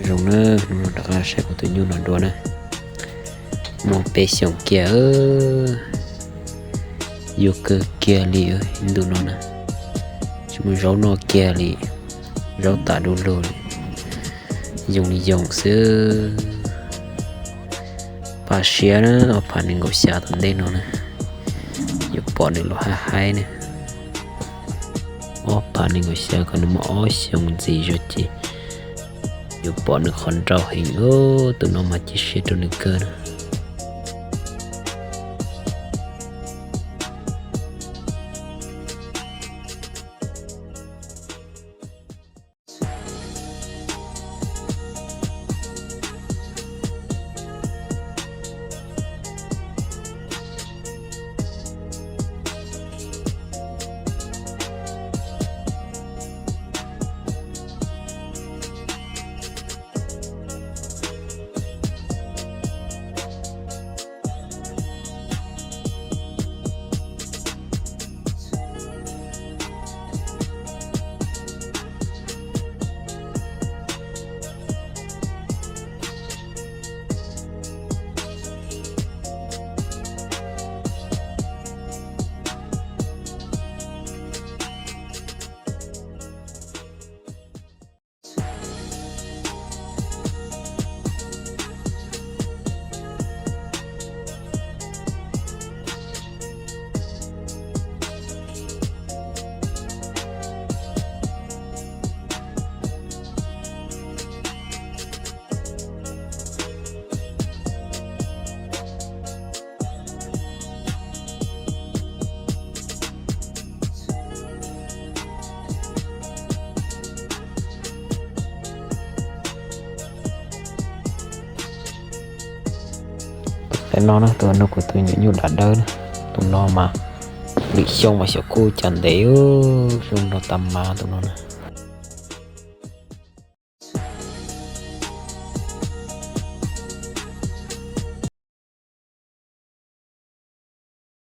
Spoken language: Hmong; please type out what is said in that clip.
Zoo na, hnub no rov qab saib kuv tus nyuj no dua na. Muaj peb xyoos kiag, yuag kawg kiag li ntu no na. Tsis muaj zaub noj kiag li, zaub tas du lug li, yoo li yoo xwb. Pam siab na, ob phav nees nkaum xya tom ntej no na, yuav pom nws los haib haib na. Ob phav nees nkaum xya kom nws muaj ob xyoos ntxiv zog ces yuav pom nws qhov nrau heev. Tus no mas cia siab rau nws kawg na. Tus no na, tus no kuv tus me nyuam nyuj dav dawb na. Tus no mas lwm xyoo mas xyov kuj cas ntev, zoo nraug tag mas tus no na.